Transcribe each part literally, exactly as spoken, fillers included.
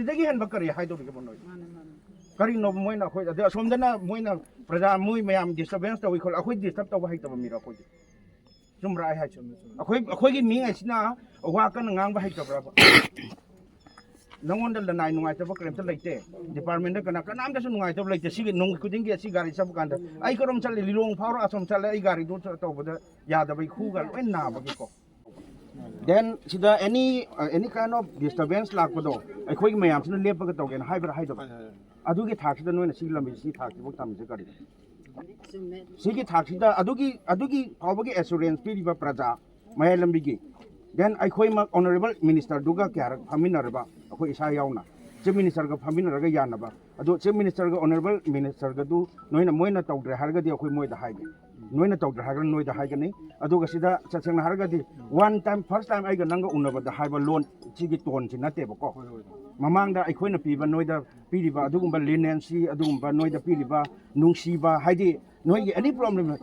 ꯁꯤꯗꯒꯤ ꯍꯦꯟꯕ ꯀꯔꯤ ꯍꯥꯏꯗꯧꯔꯤꯒꯦꯕ ꯅꯣꯏ? ꯀꯔꯤꯅꯣꯕ ꯃꯣꯏꯅ ꯑꯩꯈꯣꯏ, ꯑꯗꯩ ꯑꯁꯣꯝꯗꯅ ꯃꯣꯏꯅ ꯄ꯭ꯔꯖꯥ, ꯃꯣꯏ ꯃꯌꯥꯝ disturbance ꯇꯧꯏ ꯈꯣꯠꯂꯤ, ꯑꯩꯈꯣꯏ disturb ꯇꯧꯕ ꯍꯩꯇꯕ ꯃꯤꯔꯣ ꯑꯩꯈꯣꯏꯗꯤ? ꯆꯨꯝꯕ꯭ꯔꯥ ꯑꯩ ꯍꯥꯏꯁꯦ? ꯑꯩꯈꯣꯏ, ꯑꯩꯈꯣꯏꯒꯤ ꯃꯤꯉꯩꯁꯤꯅ ꯋꯥ ꯀꯟꯅ ꯉꯥꯡꯕ ꯍꯩꯇꯕ꯭ꯔꯕ? ꯅꯪꯉꯣꯟꯗ ꯂꯅꯥꯏ ꯅꯨꯡꯉꯥꯏꯇꯕ ꯀꯔꯤꯝꯇ ꯂꯩꯇꯦ꯫ Department ꯀꯅꯥ ꯀꯅꯥꯝꯇꯁꯨ ꯅꯨꯡꯉꯥꯏꯇꯕ ꯂꯩꯇꯦ꯫ ꯁꯤꯒꯤ ꯅꯨꯡ ꯈꯨꯗꯤꯡꯒꯤ ꯑꯁꯤ ꯒꯥꯔꯤ ꯆꯠꯄ ꯀꯥꯟꯗ ꯑꯩ ꯀꯔꯣꯝ ꯆꯠꯂꯤ, ꯂꯤꯂꯣꯡ ꯐꯥꯎꯔ ꯑꯁꯣꯝ ꯆꯠꯂꯦ, ꯑꯩ ꯒꯥꯔꯤꯗꯨ ꯇꯧꯕꯗ ꯌꯥꯗꯕꯒꯤ ꯈꯨꯒ ꯂꯣꯏ ꯅꯥꯕꯒꯤꯀꯣ꯫ Then ꯁꯤꯗ any, uh, any kind of disturbance ꯂꯥꯛꯄꯗꯣ ꯑꯩꯈꯣꯏꯒꯤ ꯃꯌꯥꯝꯁꯤꯅ ꯂꯦꯞꯄꯒ ꯇꯧꯒꯦꯅ ꯍꯥꯏꯕ꯭ꯔꯥ ꯍꯥꯏꯗꯕ? ꯑꯗꯨꯒꯤ ꯊꯥꯛꯁꯤꯗ ꯅꯣꯏꯅ ꯁꯤꯒꯤ ꯂꯝꯕꯤ ꯁꯤ ꯊꯥꯛꯁꯤꯐꯥꯎ ꯊꯝꯃꯤꯁꯦ ꯀꯔꯤꯅꯣ? ꯁꯤꯒꯤ ꯊꯥꯛꯁꯤꯗ ꯑꯗꯨꯒꯤ, ꯑꯗꯨꯒꯤ ꯐꯥꯎꯕꯒꯤ assurance ꯄꯤꯔꯤꯕ ꯄ꯭ꯔꯖꯥ, ꯃꯌꯥꯏ ꯂꯝꯕꯤꯒꯤ, then ꯑꯩꯈꯣꯏꯃꯛ honourable ministerꯗꯨꯒ ꯀꯌꯥꯔꯛ ꯐꯝꯃꯤꯟꯅꯔꯕ, ꯑꯩꯈꯣꯏ ꯏꯁꯥ ꯌꯥꯎꯅ Chief Ministerꯒ ꯐꯝꯃꯤꯟꯅꯔꯒ ꯌꯥꯅꯕ, ꯑꯗꯣ Chief Ministerꯒ honourable ministerꯒꯗꯨ ꯅꯣꯏꯅ, ꯃꯣꯏꯅ ꯇꯧꯗ꯭ꯔꯦ ꯍꯥꯏꯔꯒꯗꯤ ꯑꯩꯈꯣꯏ ꯃꯣꯏꯗ ꯍꯥꯏꯒꯦ, ꯅꯣꯏꯅ ꯇꯧꯗ꯭ꯔꯦ ꯍꯥꯏꯔꯒꯅ ꯅꯣꯏꯗ ꯍꯥꯏꯒꯅꯤ꯫ ꯑꯗꯨꯒ ꯁꯤꯗ ꯇꯁꯦꯡꯅ ꯍꯥꯏꯔꯒꯗꯤ one time, first time ꯑꯩꯒ ꯅꯪꯒ ꯎꯅꯕꯗ ꯍꯥꯏꯕ ꯂꯣꯟ ꯁꯤꯒꯤ ꯇꯣꯟꯁꯤ ꯅꯠꯇꯦꯕꯀꯣ꯫ ꯃꯃꯥꯡꯗ ꯑꯩꯈꯣꯏꯅ ꯄꯤꯕ, ꯅꯣꯏꯗ ꯄꯤꯔꯤꯕ ꯑꯗꯨꯒꯨꯝꯕ leniency, ꯑꯗꯨꯒꯨꯝꯕ ꯅꯣꯏꯗ ꯄꯤꯔꯤꯕ ꯅꯨꯡꯁꯤꯕ, ꯍꯥꯏꯗꯤ ꯅꯣꯏꯒꯤ any problem,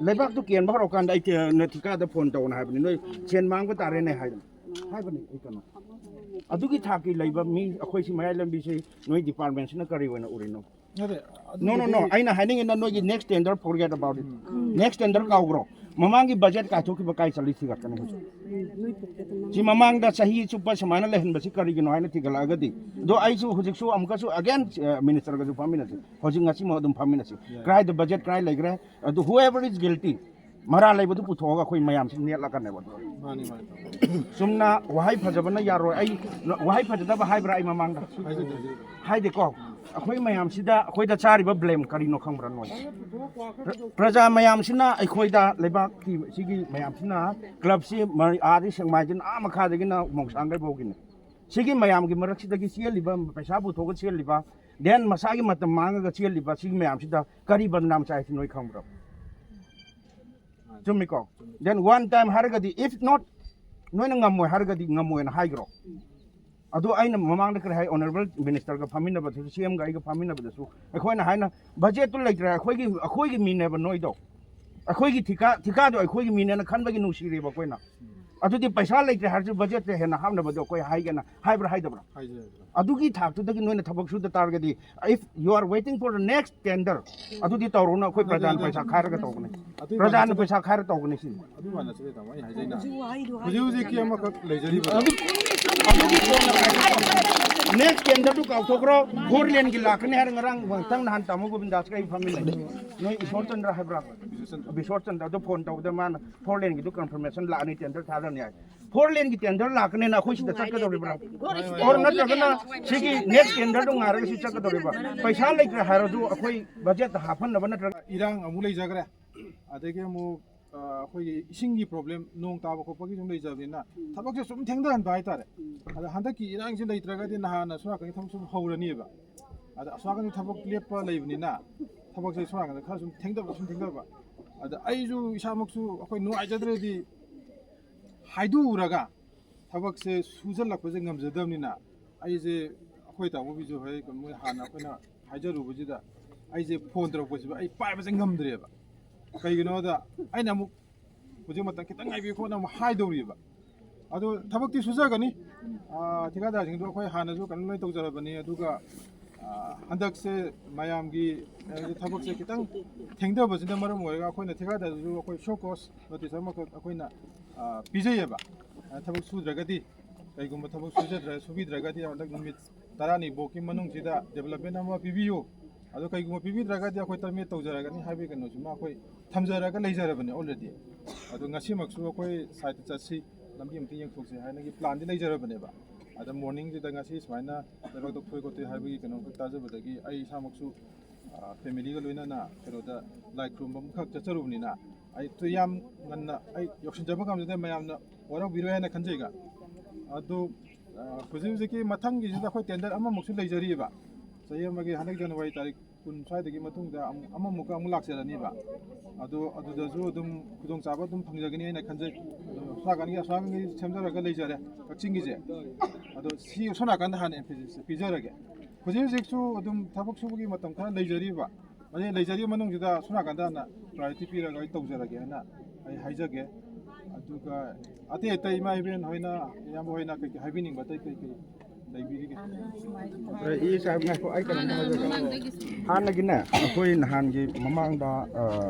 ꯂꯩꯕꯥꯛꯇꯨ ꯀꯦꯟꯕ ꯍꯧꯔꯀꯥꯟꯗ ꯑꯩ ꯊꯤ-, ꯅꯣꯏ ꯊꯤꯀꯥꯗ phone ꯇꯧꯅ ꯍꯥꯏꯕꯅꯤ, ꯅꯣꯏ ꯁꯦꯟ ꯃꯥꯡꯕ ꯇꯥꯔꯦꯅꯦ ꯍꯥꯏꯗꯅ ꯍꯥꯏꯕꯅꯤ꯫ ꯑꯩ ꯀꯩꯅꯣ, ꯑꯗꯨꯒꯤ ꯊꯥꯛꯀꯤ ꯂꯩꯕ ꯃꯤ ꯑꯩꯈꯣꯏꯁꯤ ꯃꯌꯥꯏ ꯂꯝꯕꯤꯁꯤ ꯅꯣꯏ departmentꯁꯤꯅ ꯀꯔꯤ ꯑꯣꯏꯅ ꯎꯔꯤꯅꯣ? ꯅꯠꯇꯦ, No, no, no. ꯑꯗꯨꯕꯨꯗꯤ ꯑꯩꯅ ꯍꯥꯏꯅꯤꯡꯉꯤꯅ ꯅꯣꯏꯒꯤ next tender, forget about it. Next tender ꯀꯥꯎꯈ꯭ꯔꯣ꯫ ꯃꯃꯥꯡꯒꯤ budget ꯀꯥꯏꯊꯣꯛꯈꯤꯕ ꯀꯥꯏ ꯆꯠꯂꯤ ꯊꯤꯒꯠꯀꯅꯤ ꯍꯧꯖꯤꯛ꯫ ꯁꯤ ꯃꯃꯥꯡꯗ ꯆꯍꯤ ꯆꯨꯞꯄ ꯁꯨꯃꯥꯏꯅ ꯂꯩꯍꯟꯕꯁꯤ ꯀꯔꯤꯒꯤꯅꯣ ꯍꯥꯏꯅ ꯊꯤꯒꯠꯂꯛꯑꯒꯗꯤ, ꯑꯗꯣ ꯑꯩꯁꯨ ꯍꯧꯖꯤꯛꯁꯨ ꯑꯃꯨꯛꯀꯁꯨ again, ꯑ, ministerꯒꯁꯨ ꯐꯝꯃꯤꯟꯅꯁꯤ, ꯍꯧꯖꯤꯛ ꯉꯁꯤꯃꯛ ꯑꯗꯨꯝ ꯐꯝꯃꯤꯟꯅꯁꯤ꯫ ꯀꯗꯥꯏꯗ budget ꯀꯗꯥꯏ ꯂꯩꯈ꯭ꯔꯦ? ꯑꯗꯨ whoever is guilty, ꯃꯔꯥꯜ ꯂꯩꯕꯗꯨ ꯄꯨꯊꯣꯛꯑꯒ ꯑꯩꯈꯣꯏ ꯃꯌꯥꯝꯁꯤ ꯅꯦꯠꯂꯛꯀꯅꯦꯕ꯫ ꯃꯥꯅꯤ, ꯃꯥꯅꯤ꯫ ꯆꯨꯝꯅ ꯋꯥꯍꯩ ꯐꯖꯕꯅ ꯌꯥꯔꯣꯏ꯫ ꯑꯩ ꯋꯥꯍꯩ ꯐꯖꯗꯕ ꯍꯥꯏꯕ꯭ꯔꯥ ꯑꯩ ꯃꯃꯥꯡꯗ? ꯍꯥꯏꯗꯦꯀꯣ꯫ ꯑꯩꯈꯣꯏ ꯃꯌꯥꯝꯁꯤꯗ ꯑꯩꯈꯣꯏꯗ ꯆꯥꯔꯤꯕ blame ꯀꯔꯤꯅꯣ ꯈꯪꯕ꯭ꯔꯥ ꯅꯣꯏ? ꯄ꯭ꯔꯖꯥ ꯃꯌꯥꯝꯁꯤꯅ ꯑꯩꯈꯣꯏꯗ, ꯂꯩꯕꯥꯛꯀꯤ ꯁꯤꯒꯤ ꯃꯌꯥꯝꯁꯤꯅ clubꯁꯤ ꯃꯔꯤ-, ꯑꯥꯗꯤ ꯁꯦꯛꯃꯥꯏꯗꯩꯅ ꯑꯥ ꯃꯈꯥꯗꯒꯤꯅ ꯃꯣꯡꯁꯥꯡꯒꯩ ꯐꯥꯎꯒꯤꯅꯤ꯫ ꯁꯤꯒꯤ ꯃꯌꯥꯝꯒꯤ ꯃꯔꯛꯁꯤꯗꯒꯤ ꯆꯦꯜꯂꯤꯕ, ꯄꯩꯁꯥ ꯄꯨꯊꯣꯛꯑꯒ ꯆꯦꯜꯂꯤꯕ, then ꯃꯁꯥꯒꯤ ꯃꯇꯝ ꯃꯥꯡꯉꯒ ꯆꯦꯜꯂꯤꯕ ꯁꯤꯒꯤ ꯃꯌꯥꯝꯁꯤꯗ ꯀꯔꯤ ꯕꯗꯅꯥꯝ ꯆꯥꯏ ꯍꯥꯏꯁꯤ ꯅꯣꯏ ꯈꯪꯕ꯭ꯔꯣ? ꯆꯨꯝꯃꯤꯀꯣ? Then one time ꯍꯥꯏꯔꯒꯗꯤ, if not, ꯅꯣꯏꯅ ꯉꯝꯃꯣꯏ ꯍꯥꯏꯔꯒꯗꯤ ꯉꯝꯃꯣꯏꯅ ꯍꯥꯏꯈ꯭ꯔꯣ꯫ ꯑꯗꯣ ꯑꯩꯅ ꯃꯃꯥꯡꯗ ꯀꯔꯤ ꯍꯥꯏ, honourable ministerꯒ ꯐꯝꯃꯤꯟꯅꯕꯗꯁꯨ, CMꯒ ꯑꯩꯒ ꯐꯝꯃꯤꯟꯅꯕꯗꯁꯨ, ꯑꯩꯈꯣꯏꯅ ꯍꯥꯏꯅ budgetꯇꯨ ꯂꯩꯇ꯭ꯔꯦ, ꯑꯩꯈꯣꯏꯒꯤ, ꯑꯩꯈꯣꯏꯒꯤ ꯃꯤꯅꯦꯕ ꯅꯣꯏꯗꯣ, ꯑꯩꯈꯣꯏꯒꯤ ꯊꯤꯀꯥ, ꯊꯤꯀꯥꯗꯣ ꯑꯩꯈꯣꯏꯒꯤ ꯃꯤꯅꯦꯅ ꯈꯟꯕꯒꯤ ꯅꯨꯡꯁꯤꯔꯦꯕ ꯑꯩꯈꯣꯏꯅ꯫ ꯑꯗꯨꯗꯤ ꯄꯩꯁꯥ ꯂꯩꯇ꯭ꯔꯦ ꯍꯥꯏꯔꯁꯨ ꯕꯖꯦꯠꯇ ꯍꯦꯟꯅ ꯍꯥꯞꯅꯕꯗꯣ ꯑꯩꯈꯣꯏ ꯍꯥꯏꯒꯦꯅ ꯍꯥꯏꯕ꯭ꯔꯥ ꯍꯥꯏꯗꯕ꯭ꯔꯥ? ꯍꯥꯏꯖꯔꯦ꯫ ꯑꯗꯨꯒꯤ ꯊꯥꯛꯇꯨꯗꯒꯤ ꯅꯣꯏꯅ ꯊꯕꯛ ꯁꯨꯗ ꯇꯥꯔꯒꯗꯤ, if you are waiting for the next tender, ꯑꯗꯨꯗꯤ ꯇꯧꯔꯨꯅꯨ꯫ ꯑꯩꯈꯣꯏ ꯄ꯭ꯔꯖꯥꯅ ꯄꯩꯁꯥ ꯈꯥꯏꯔꯒ ꯇꯧꯕꯅꯤ, ꯑꯗꯨꯒꯤ ꯄ꯭ꯔꯖꯥꯅ ꯃꯥꯟꯅꯁꯤꯗ ꯄꯩꯁꯥ ꯈꯥꯏꯔꯒ ꯇꯧꯕꯅꯤ ꯁꯤꯅꯤ꯫ ꯑꯗꯨꯒꯤ ꯃꯥꯟꯅꯁꯤꯗ ꯇꯥꯃꯣ ꯑꯩꯅ ꯍꯥꯏꯖꯩꯅ ꯍꯧꯖꯤꯛ ꯍꯧꯖꯤꯛꯀꯤ ꯑꯃꯈꯛ ꯂꯩꯖꯔꯤꯕ ꯑꯗꯨ ꯑꯗꯨꯒꯤ ꯀꯣꯟꯅ next tenderꯗꯨ ꯀꯥꯎꯊꯣꯛꯈ꯭ꯔꯣ꯫ Four laneꯒꯤ ꯂꯥꯛꯀꯅꯤ ꯍꯥꯏꯔ ꯉꯔꯥꯡ ꯉꯥꯛꯇꯪ ꯅꯍꯥꯟ ꯇꯥꯃꯣ ꯒꯣꯕꯤꯟꯗꯥꯁꯀ ꯑꯩ ꯐꯝꯃꯤꯟꯅꯩ꯫ ꯅꯣꯏ ꯏꯁꯣꯔ ꯆꯟꯗ꯭ꯔ ꯍꯥꯏꯕ꯭ꯔꯥ? ꯕꯤꯁꯣꯔ ꯆꯟꯗ꯭ꯔ꯫ ꯑꯗꯨ phone ꯇꯧꯕꯗ ꯃꯥꯅ four laneꯒꯤꯗꯨ confirmation ꯂꯥꯛꯑꯅꯤ, tender ꯊꯥꯔꯅꯤ ꯍꯥꯏ꯫ Four laneꯒꯤ tender ꯂꯥꯛꯀꯅꯤꯅ ꯑꯩꯈꯣꯏ ꯁꯤꯗ ꯆꯠꯀꯗꯧꯔꯤꯕ꯭ꯔꯥ? Or ꯅꯠꯇ꯭ꯔꯒꯅ ꯁꯤꯒꯤ next tenderꯗꯨ ꯉꯥꯏꯔꯒ ꯁꯤ ꯆꯠꯀꯗꯧꯔꯤꯕ꯭ꯔꯥ? ꯄꯩꯁꯥ ꯂꯩꯇ꯭ꯔꯦ ꯍꯥꯏꯔꯁꯨ ꯑꯩꯈꯣꯏ budgetꯇ ꯍꯥꯞꯍꯟꯅꯕ ꯅꯠꯇ꯭ꯔꯒ ꯏꯔꯥꯡ ꯑꯃꯨꯛ ꯂꯩꯖꯈ꯭ꯔꯦ꯫ ꯑꯗꯒꯤ ꯑꯃꯨꯛ ꯑ, ꯑꯩꯈꯣꯏꯒꯤ ꯏꯁꯤꯡꯒꯤ problem, ꯅꯣꯡ ꯇꯥꯕ ꯈꯣꯠꯄꯒꯤ ꯁꯨꯝ ꯂꯩꯖꯕꯅꯤꯅ ꯊꯕꯛꯁꯦ ꯁꯨꯝ ꯊꯦꯡꯊꯍꯟꯕ ꯍꯥꯏꯇꯥꯔꯦ꯫ ꯑꯗ ꯍꯟꯗꯛꯀꯤ ꯏꯔꯥꯡꯁꯤ ꯂꯩꯇ꯭ꯔꯒꯗꯤ ꯅꯍꯥꯟꯅ ꯁꯣꯝ ꯅꯥꯀꯟꯒꯤ ꯊꯕꯛ ꯁꯨꯝ ꯍꯧꯔꯅꯤꯕ꯫ ꯑꯗ ꯑꯁꯣꯝ ꯅꯥꯀꯟꯒꯤ ꯊꯕꯛ ꯂꯦꯞꯄ ꯂꯩꯕꯅꯤꯅ ꯊꯕꯛꯁꯦ ꯁꯣꯝ ꯅꯥꯀꯟꯗ ꯈꯔ ꯁꯨꯝ ꯊꯦꯡꯊꯕ ꯁꯨꯝ ꯊꯦꯡꯊꯕ꯫ ꯑꯗ ꯑꯩꯁꯨ ꯏꯁꯥꯃꯛꯁꯨ ꯑꯩꯈꯣꯏ ꯅꯨꯡꯉꯥꯏꯖꯗ꯭ꯔꯗꯤ ꯍꯥꯏꯗꯣꯛꯎꯔꯒ ꯊꯕꯛꯁꯦ ꯁꯨꯖꯜꯂꯛꯄꯁꯦ ꯉꯝꯖꯗꯕꯅꯤꯅ ꯑꯩꯁꯦ ꯑꯩꯈꯣꯏ ꯇꯥꯃꯣ ꯕꯤꯖꯨ ꯍꯣꯏ ꯃꯣꯏ ꯍꯥꯟꯅ ꯑꯩꯈꯣꯏꯅ ꯍꯥꯏꯖꯔꯨꯕꯁꯤꯗ ꯑꯩꯁꯦ phone ꯇꯧꯔꯛꯄꯁꯤꯕꯨ ꯑꯩ ꯄꯥꯏꯕꯁꯦ ꯉꯝꯗ꯭ꯔꯦꯕ꯫ ꯀꯩꯒꯤꯅꯣꯗ ꯑꯩꯅ ꯑꯃꯨꯛ ꯍꯧꯖꯤꯛ ꯃꯇꯝ ꯈꯤꯇꯪ ꯉꯥꯏꯕꯤꯌꯨ ꯈꯣꯠꯅ ꯑꯃꯨꯛ ꯍꯥꯏꯗꯧꯔꯤꯕ꯫ ꯑꯗꯣ ꯊꯕꯛꯇꯤ ꯁꯨꯖꯒꯅꯤ꯫ ꯑ, ꯊꯤꯀꯥꯗꯥꯔꯁꯤꯡꯗꯣ ꯑꯩꯈꯣꯏ ꯍꯥꯟꯅꯁꯨ ꯀꯩꯅꯣ ꯂꯣꯏ ꯇꯧꯖꯔꯕꯅꯤ꯫ ꯑꯗꯨꯒ, ꯑ, ꯍꯟꯗꯛꯁꯦ ꯃꯌꯥꯝꯒꯤ, ꯑ, ꯊꯕꯛꯁꯦ ꯈꯤꯇꯪ ꯊꯦꯡꯊꯕꯁꯤꯅ ꯃꯔꯝ ꯑꯣꯏꯔꯒ ꯑꯩꯈꯣꯏꯅ ꯊꯤꯀꯥꯗꯥꯔꯗꯁꯨ ꯑꯩꯈꯣꯏ show cause notice ꯑꯃꯈꯛ ꯑꯩꯈꯣꯏꯅ, ꯑ, ꯄꯤꯖꯩꯌꯦꯕ꯫ ꯑ, ꯊꯕꯛ ꯁꯨꯗ꯭ꯔꯒꯗꯤ, ꯀꯩꯒꯨꯝꯕ ꯊꯕꯛ ꯁꯨꯖꯗ꯭ꯔ-, ꯁꯨꯕꯤꯗ꯭ꯔꯒꯗꯤ ꯍꯟꯗꯛ ꯅꯨꯃꯤꯠ ꯇꯔꯥꯅꯤ ꯐꯥꯎꯒꯤ ꯃꯅꯨꯡꯁꯤꯗ development ꯑꯃ ꯄꯤꯕꯤꯌꯨ꯫ ꯑꯗꯣ ꯀꯩꯒꯨꯝꯕ ꯄꯤꯕꯤꯗ꯭ꯔꯒꯗꯤ ꯑꯩꯈꯣꯏ terminate ꯇꯧꯖꯔꯒꯅꯤ ꯍꯥꯏꯕꯒꯤ ꯀꯩꯅꯣꯁꯤꯃ ꯑꯩꯈꯣꯏ ꯊꯝꯖꯔꯒ ꯂꯩꯖꯔꯕꯅꯦ already꯫ ꯑꯗꯣ ꯉꯁꯤꯃꯛꯁꯨ ꯑꯩꯈꯣꯏ siteꯇ ꯆꯠꯁꯤ, ꯂꯝꯕꯤ ꯑꯃꯇ ꯌꯦꯡꯊꯣꯛꯁꯤ ꯍꯥꯏꯅꯒꯤ planꯗꯤ ꯂꯩꯖꯔꯕꯅꯦꯕ꯫ ꯑꯗ morningꯁꯤꯗ ꯉꯁꯤ ꯁꯨꯃꯥꯏꯅ ꯂꯩꯕꯥꯛꯇ ꯐꯨꯏ ꯈꯣꯠꯇꯦ ꯍꯥꯏꯕꯒꯤ ꯀꯩꯅꯣꯝꯈꯛ ꯇꯥꯖꯕꯗꯒꯤ ꯑꯩ ꯏꯁꯥꯃꯛꯁꯨ, ꯑ, familyꯒ ꯂꯣꯏꯅꯅ ꯀꯩꯅꯣꯗ ꯂꯥꯏ ꯈꯨꯔꯨꯝꯕ ꯑꯃꯈꯛ ꯆꯠꯆꯔꯨꯕꯅꯤꯅ ꯑꯩ ꯇꯨ ꯌꯥꯝ ꯉꯟꯅ ꯑꯩ ꯌꯧꯁꯤꯟꯖꯕ ꯉꯝꯖꯗꯦ꯫ ꯃꯌꯥꯝꯅ ꯋꯥꯔꯧꯕꯤꯔꯣꯏ ꯍꯥꯏꯅ ꯈꯟꯖꯩꯒ꯫ ꯑꯗꯨ, ꯑ, ꯍꯧꯖꯤꯛ ꯍꯧꯖꯤꯛꯀꯤ ꯃꯊꯪꯒꯤꯁꯤꯗ ꯑꯩꯈꯣꯏ tender ꯑꯃꯃꯨꯛꯁꯨ ꯂꯩꯖꯔꯤꯕ꯫ ꯆꯍꯤ ꯑꯃꯒꯤ ꯍꯟꯗꯛ January ꯇꯥꯔꯤꯛ ꯀꯨꯟ ꯁ꯭ꯋꯥꯏꯗꯒꯤ ꯃꯇꯨꯡꯗ ꯑꯃꯨꯛ, ꯑꯃꯃꯨꯛꯀ ꯑꯃꯨꯛ ꯂꯥꯛꯆꯔꯅꯤꯕ꯫ ꯑꯗꯣ ꯑꯗꯨꯗꯁꯨ ꯑꯗꯨꯝ ꯈꯨꯗꯣꯡꯆꯥꯕ ꯑꯗꯨꯝ ꯐꯪꯖꯒꯅꯤ ꯍꯥꯏꯅ ꯈꯟꯖꯩ꯫ ꯑꯗꯣ ꯑꯁꯣꯝ ꯅꯥꯀꯟꯒꯤ, ꯑꯁꯣꯝ ꯅꯥꯀꯟꯒꯤ ꯁꯦꯝꯖꯔꯒ ꯂꯩꯖꯔꯦ ꯀꯛꯆꯤꯡꯒꯤꯁꯦ꯫ ꯑꯗꯣ ꯁꯤ ꯑꯁꯣꯝ ꯅꯥꯀꯟꯗ ꯍꯥꯟꯅ emphasis ꯄꯤꯖꯔꯒꯦ꯫ ꯍꯧꯖꯤꯛ ꯍꯧꯖꯤꯛꯁꯨ ꯑꯗꯨꯝ ꯊꯕꯛ ꯁꯨꯕꯒꯤ ꯃꯇꯝ ꯈꯔ ꯂꯩꯖꯔꯤꯕ꯫ ꯑꯗꯩ ꯂꯩꯖꯔꯤꯕ ꯃꯅꯨꯡꯁꯤꯗ ꯑꯁꯣꯝ ꯅꯥꯀꯟꯗ ꯍꯥꯟꯅ priority ꯄꯤꯔꯒ ꯑꯩ ꯇꯧꯖꯔꯒꯦ ꯍꯥꯏꯅ ꯑꯩ ꯍꯥꯏꯖꯒꯦ꯫ ꯑꯗꯨꯒ ꯑꯇꯩ ꯑꯇꯩ ꯏꯃꯥ ꯏꯕꯦꯟ ꯍꯣꯏꯅ, ꯏꯌꯥꯝꯕ ꯍꯣꯏꯅ ꯀꯩꯀꯩ ꯍꯥꯏꯕꯤꯅꯤꯡꯕ ꯑꯇꯩ ꯀꯩꯀꯩ ꯂꯩꯕꯤꯔꯤꯒꯦ? ꯑꯦ, ꯏ ꯁꯥꯍꯦꯕ, ꯉꯥꯏꯈꯣ, ꯑꯩ ꯀꯩꯅꯣꯝꯇ ꯍꯥꯏꯖꯒꯦ꯫ ꯍꯥꯟꯅꯒꯤꯅꯦ, ꯑꯩꯈꯣꯏ ꯅꯍꯥꯟꯒꯤ ꯃꯃꯥꯡꯗ, ꯑ,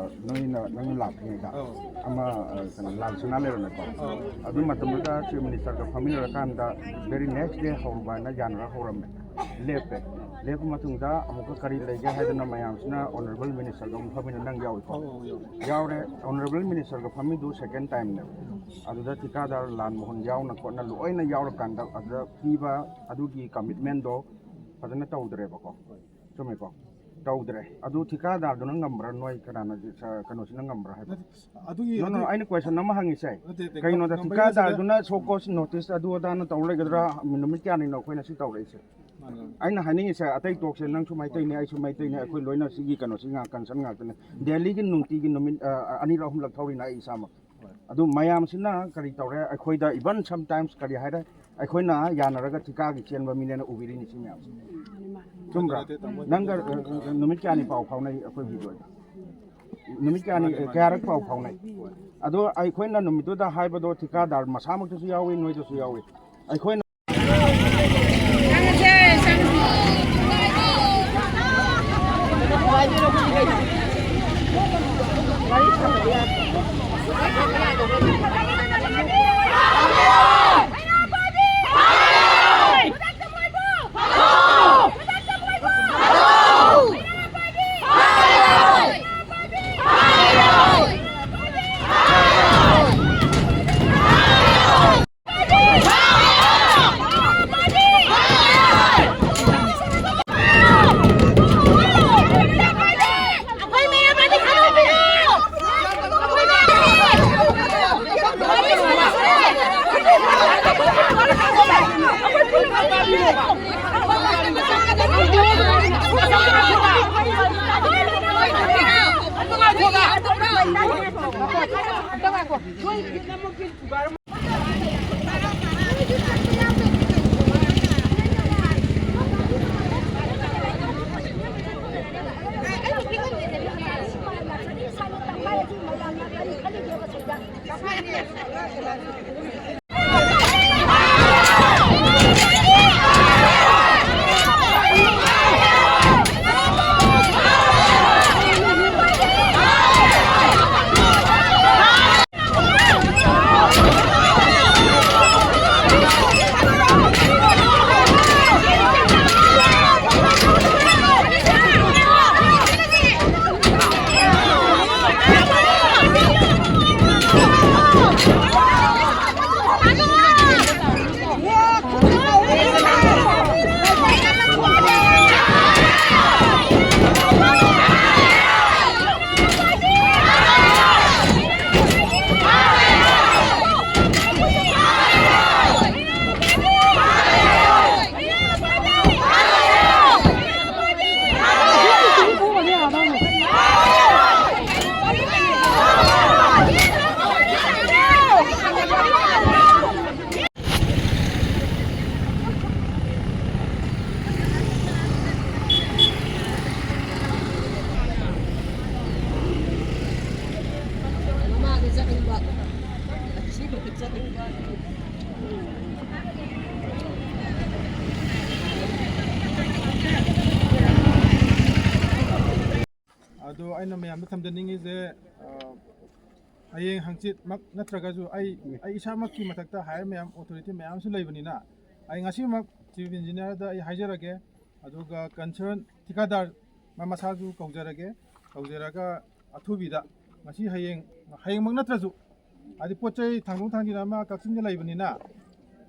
ꯅꯣꯏꯅ, ꯅꯪꯅ ꯂꯥꯛꯇ꯭ꯔꯤꯉꯩꯗ ꯑꯧ꯫ ꯑꯃ, ꯑ, ꯀꯩꯅꯣ, ꯂꯥꯜ ꯁꯅꯥ ꯂꯩꯔꯝꯃꯦꯀꯣ꯫ ꯑꯧ꯫ ꯑꯗꯨ ꯃꯇꯝꯗꯨꯗ ꯆꯤꯐ ꯃꯤꯅꯤꯁꯇꯔꯒ ꯐꯝꯃꯤꯟꯅꯔꯀꯥꯟꯗ very next day ꯍꯧꯔꯨꯕ ꯍꯥꯏꯅ ꯌꯥꯅꯔ ꯍꯧꯔꯝꯃꯦ꯫ ꯂꯦꯞꯄꯦ꯫ ꯂꯦꯞꯄ ꯃꯇꯨꯡꯗ ꯑꯃꯨꯛꯀ ꯀꯔꯤ ꯂꯩꯒꯦ ꯍꯥꯏꯗꯅ ꯃꯌꯥꯝꯁꯤꯅ ꯑꯣꯅꯔꯦꯕꯜ ꯃꯤꯅꯤꯁꯇꯔꯒ ꯑꯃꯨꯛ ꯐꯝꯃꯤꯟꯅ, ꯅꯪ ꯌꯥꯎꯏꯀꯣ? ꯑꯧ, ꯑꯧ, ꯌꯥꯎꯏ꯫ ꯌꯥꯎꯔꯦ꯫ ꯑꯣꯅꯔꯦꯕꯜ ꯃꯤꯅꯤꯁꯇꯔꯒ ꯐꯝꯃꯤꯗꯨ ꯁꯦꯀꯦꯟ ꯇꯥꯏꯝꯅꯦꯕ꯫ ꯑꯗꯨꯗ ꯊꯤꯀꯥꯗꯥꯔ ꯂꯥꯜ ꯃꯣꯍꯟ ꯌꯥꯎꯅ ꯈꯣꯠꯅ ꯂꯣꯏꯅ ꯌꯥꯎꯔꯀꯥꯟꯗ ꯑꯗꯨꯗ ꯄꯤꯕ ꯑꯗꯨꯒꯤ ꯀꯃꯤꯠꯃꯦꯟꯗꯣ ꯐꯖꯅ ꯇꯧꯗ꯭ꯔꯦꯕꯀꯣ꯫ ꯆꯨꯝꯃꯦꯀꯣ? ꯇꯧꯗ꯭ꯔꯦ꯫ ꯑꯗꯨ ꯊꯤꯀꯥꯗꯥꯔꯗꯨꯅ ꯉꯝꯕ꯭ꯔꯥ, ꯅꯣꯏ ꯀꯅꯥꯅ, ꯁ-, ꯀꯩꯅꯣꯁꯤꯅ ꯉꯝꯕ꯭ꯔꯥ ꯍꯥꯏꯕ? ꯅꯠꯇꯦ, ꯑꯗꯨꯒꯤ, No, no, ꯑꯗꯨ ꯑꯩꯅ ꯀꯣꯏꯁꯟ ꯑꯃ ꯍꯪꯉꯤꯁꯦ, ꯅꯠꯇꯦ, ꯅꯠꯇꯦ, ꯀꯩꯅꯣꯗ ꯉꯝ-, ꯉꯝꯕꯒꯤ ꯅꯠꯇꯦꯗ꯫ ꯊꯤꯀꯥꯗꯥꯔꯗꯨꯅ ꯁꯣ ꯀꯣꯁ ꯅꯣꯇꯤꯁ ꯑꯗꯨ ꯑꯗꯥꯅ ꯇꯧꯔ ꯂꯩꯒꯗ꯭ꯔꯥ? ꯅꯨꯃꯤꯠ ꯀꯌꯥꯅꯤꯅꯣ ꯑꯩꯈꯣꯏꯅ ꯁꯤ ꯇꯧꯔꯛꯏꯁꯦ? ꯃꯥꯅꯦ꯫ ꯑꯩꯅ ꯍꯥꯏꯅꯤꯡꯉꯤꯁꯦ, ꯑꯇꯩ ꯇꯣꯛꯁꯦ, ꯅꯪꯁꯨ ꯃꯩꯇꯩꯅꯤ, ꯑꯩꯁꯨ ꯃꯩꯇꯩꯅꯤ, ꯑꯩꯈꯣꯏ ꯂꯣꯏꯅ ꯁꯤꯒꯤ ꯀꯩꯅꯣꯁꯤ ꯉꯥꯛ ꯀꯟꯁꯔꯟ ꯉꯥꯛꯇꯅꯦ꯫ ꯗꯦꯜꯂꯤꯒꯤ ꯅꯨꯡꯇꯤꯒꯤ ꯅꯨꯃꯤꯠ, ꯑ, ꯑꯅꯤꯔꯛ ꯑꯍꯨꯝꯂꯛ ꯊꯧꯔꯤꯅ ꯑꯩ ꯏꯁꯥꯃꯛ꯫ ꯍꯣꯏ꯫ ꯑꯗꯨ ꯃꯌꯥꯝꯁꯤꯅ ꯀꯔꯤ ꯇꯧꯔꯦ? ꯑꯩꯈꯣꯏꯗ even sometimes ꯀꯔꯤ ꯍꯥꯏꯔꯦ? ꯑꯩꯈꯣꯏꯅ ꯌꯥꯅꯔꯒ ꯊꯤꯀꯥꯒꯤ ꯆꯦꯟꯕ ꯃꯤꯅꯦꯅ ꯎꯕꯤꯔꯤꯅꯤ ꯁꯤ ꯃꯌꯥꯝꯁꯦ꯫ ꯆꯨꯝꯕ꯭ꯔꯥ? ꯅꯠꯇꯦ, ꯇꯥꯃꯣ꯫ ꯅꯪꯒ, ꯑ, ꯑ, ꯅꯨꯃꯤꯠ ꯀꯌꯥꯅꯤ ꯄꯥꯎ ꯐꯥꯎꯅꯩ ꯑꯩꯈꯣꯏ ꯚꯤꯗꯤꯑꯣꯗ? ꯅꯨꯃꯤꯠ ꯀꯌꯥꯅꯤ, ꯃꯥꯅꯦ, ꯃꯥꯅꯦ꯫ ꯀꯌꯥꯔꯛ ꯄꯥꯎ ꯐꯥꯎꯅꯩ? ꯑꯗꯣ ꯑꯩꯈꯣꯏꯅ ꯅꯨꯃꯤꯠꯇꯨꯗ ꯍꯥꯏꯕꯗꯣ ꯊꯤꯀꯥꯗꯥꯔ ꯃꯁꯥꯃꯛꯇꯁꯨ ꯌꯥꯎꯏ, ꯅꯣꯏꯗꯁꯨ ꯌꯥꯎꯏ꯫ ꯑꯩꯈꯣꯏꯅ ꯑꯩꯅ ꯃꯌꯥꯝꯗ ꯊꯝꯖꯅꯤꯡꯉꯤꯁꯦ, ꯑ, ꯍꯌꯦꯡ ꯍꯪꯆꯤꯠꯃꯛ ꯅꯠꯇ꯭ꯔꯒꯁꯨ ꯑꯩ, ꯑꯩ ꯏꯁꯥꯃꯛꯀꯤ ꯃꯊꯛꯇ higher ꯃꯌꯥꯝ, authority ꯃꯌꯥꯝ ꯑꯃꯁꯨ ꯂꯩꯕꯅꯤꯅ, ꯑꯩ ꯉꯁꯤꯃꯛ Chief Engineerꯗ ꯑꯩ ꯍꯥꯏꯖꯔꯒꯦ, ꯑꯗꯨꯒ concern ꯊꯤꯀꯥꯗꯥꯔ ꯃꯥ ꯃꯁꯥꯁꯨ ꯀꯧꯖꯔꯒꯦ, ꯀꯧꯖꯔꯒ ꯑꯊꯨꯕꯤꯗ ꯉꯁꯤ ꯍꯌꯦꯡ, ꯍꯌꯦꯡꯃꯛ ꯅꯠꯇ꯭ꯔꯁꯨ, ꯍꯥꯏꯗꯤ ꯄꯣꯠ ꯆꯩ ꯊꯥꯡꯗꯣꯛ ꯊꯥꯡꯖꯤꯟ ꯑꯃ ꯀꯛꯆꯤꯡꯗ ꯂꯩꯕꯅꯤꯅ,